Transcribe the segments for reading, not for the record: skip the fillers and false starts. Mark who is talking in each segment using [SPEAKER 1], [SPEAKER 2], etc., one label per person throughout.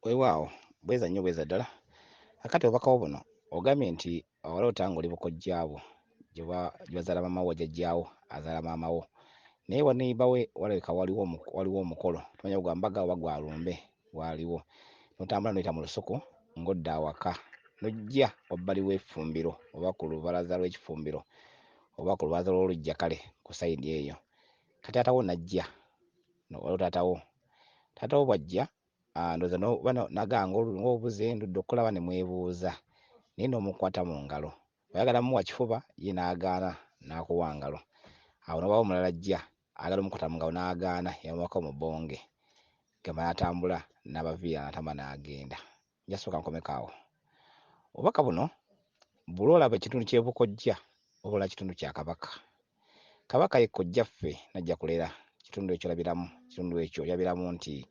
[SPEAKER 1] Weewaawo bweza nnyo bweza ddala. Kakati obubaka bwo buno ogambye nti waloota ng'oli bukojjaabwo gye bazaala maama wo jjajjaawo azaala maama wo naye wa neighbor we walabika waliwo waliwo omukolo tomanya gwa mbaga oba gwa lumbe gwaliwo n'otambula n'oyita mu lusuku ng'odda awaka n'ojja wabbali w'effumbiro oba ku lubalaza lw'ekifumbiro oba ku lubalaza lw'oluggya kale ku sayidi eyo kati taata wo n'ajja waliwo taata wo taata wo bw'ajja ndowooza oba nagamba ng'obuze ndudde okukulaba ne mwebuuza naye n'omukwata mu ngalo oyagala mmuwa kifuba ye n'agaana n'akuwa ngalo awo n'obaawo omulala ajja ayagala omukwata mu ngalo n'agaana yamuwako mu bbonge gamba n'atambula n'abaviira n'atambula n'agenda. Nja sooka nkomeko awo. Obubaka buno buli olaba ekitundu ky'e Bukojja oba olaba kitundu kya Kabaka. Kabaka ye kojjaffe n'ajja kulera kitundu ekyo olabiramu kitundu ekyo olabiramu nti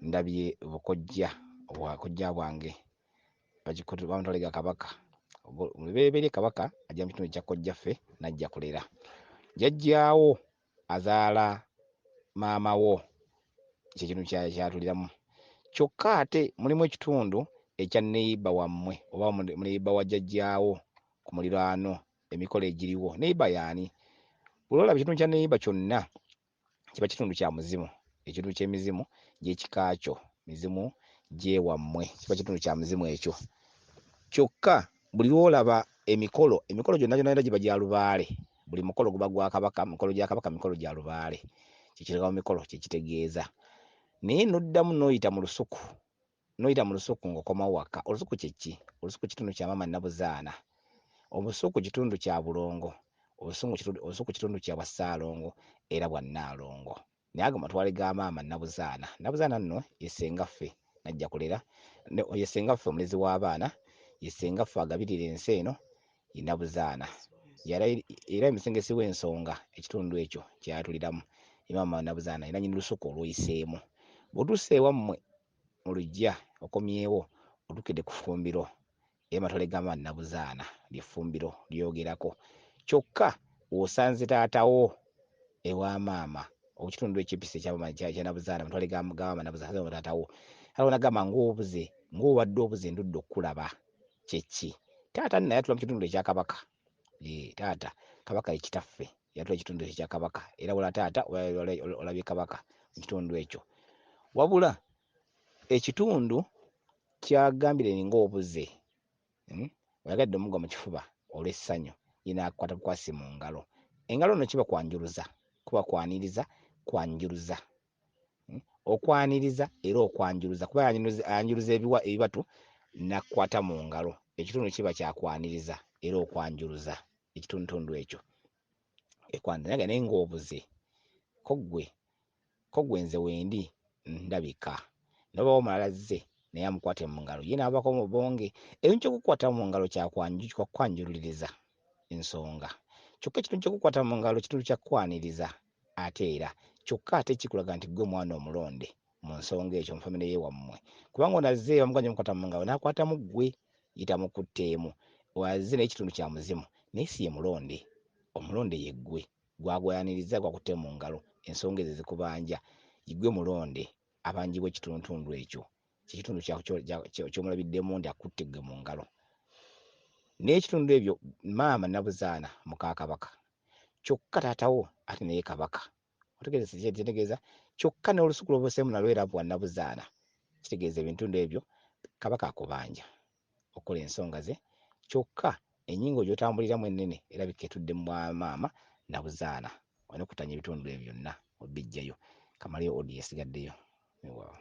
[SPEAKER 1] ndabye bukojja bwa kojja bwange bamutwale ga Kabaka. Lubereberye Kabaka ajja mu kitundu kya kojjaffe n'ajja kulera. Jjajjaawo azaala maama wo kye kitundu kyatuliramu. Kyokka ate mulimu ekitundu ekya neighbor wammwe oba neighbor wa jjajjaawo ku muliraano emikolo egiriwo. Neighbor y'ani? Buli lw'olaba ekitundu kya neighbor kyonna kiba kitundu kya muzimu, ekitundu ky'emizimu gy'ekika kyo, mizimu gy'ewammwe, kiba kitundu kya muzimu ekyo. Kyokka buli lw'olaba emikolo, emikolo gyonna gyonna giba gya lubaale. Buli mukolo guba gwa Kabaka, mikolo gya Kabaka mikolo gya lubaale. Kye kireka mu mikolo kye kitegeeza. Naye n'oddamu n'oyita mu lusuku, n'oyita mu lusuku ng'okomawo waka. Olusuku kye ki? Olusuku kitundu kya maama Nabuzaana. Obusuku kitundu kya bulongo. Olusuku kitundu kya bwa Ssaalongo era bwa Nnaalongo. Naye ago matwale ga maama Nabuzaana. Nabuzaana nno ye ssengaffe najja kulera, ye ssengaffe omulezi w'abaana, ye ssengaffe agabirira ensi eno, ye Nabuzaana. Era omusengesi w'ensonga ekitundu ekyo ky'ayatuliramu ye maama Nabuzaana ye nannyini lusuku olw'oyiseemu. Bw'otuuse ewammwe mu luggya okomyewo otuukidde ku ffumbiro era amatwale ga maama Nabuzaana lye ffumbiro ly'oyogerako. Kyokka osanze taata wo ewa maama okitundu eky'empisa ekya maama kya Nabuzaana amatwale ga maama Nabuzaana osanze taata wo taata wo n'agamba ng'obuze ng'obadde obuze ndudde okukulaba kye ki? Taata nno ayatula mu kitundu ekya Kabaka. Taata Kabaka ye kitaffe yatula ekitundu ekyo ekya Kabaka era bw'olaba taata olabye Kabaka mu kitundu ekyo. Wabula ekitundu ky'agambire ng'obuze oyagadde omugwa mu kifuba olw'essanyu ye n'akukwata bukwasi mu ngalo. Engalo nno kiba kwanjuluza, kuba kwaniriza, kwanjuluza. Okwaniriza era okwanjuluza kuba ayanjuluza ebibatu n'akukwata mu ngalo. Ekitundu kiba kya kwaniriza era okwanjuluza ekitundutundu ekyo. Ekwaniriza naye ng'obuze ko ggwe ko ggwe nze wendi ndabika. N'oba omulala azze naye amukwate mu ngalo ye n'avako mu bbonge. Ekintu ky'okukwata mu ngalo kya kwanjululiriza ensonga. Kyokka ekintu ky'okukwata mu ngalo kitundu kya kwaniriza ate era kyokka ate kikulaga nti ggwe mwana omulonde mu nsonga ekyo mu famire y'ewammwe. Kubanga ono azze bamugambye omukwata mu ngalo n'akwatamu ggwe ye tamukutteemu. Azze naye kitundu kya muzimu naye si ye mulonde. Omulonde ye ggwe gw'agwaniriza gw'akutte mu ngalo ensonga ezo ezikubanja. Ggwe mulonde abanjibwa ekitundutundu ekyo. Kye kitundu ky'omulabiddemu nti akutte ggwe mu ngalo. N'ekitundu ebyo maama Nabuzaana muka Kabaka. Kyokka taata wo ate naye Kabaka. Otegeeza kye ntegeeza? Kyokka n'olusuku lw'obuseemu nalwo era bwa Nabuzaana. Kitegeeza ebintundu ebyo Kabaka akubanja okukola ensonga ze kyokka ennyingo gy'otambuliramu ennene erabika etudde mu bwa maama Nabuzaana. Olina okutanya ebitundu ebyo byonna obiggyayo. Kamaleyo audio esigaddeyo. Weewaawo.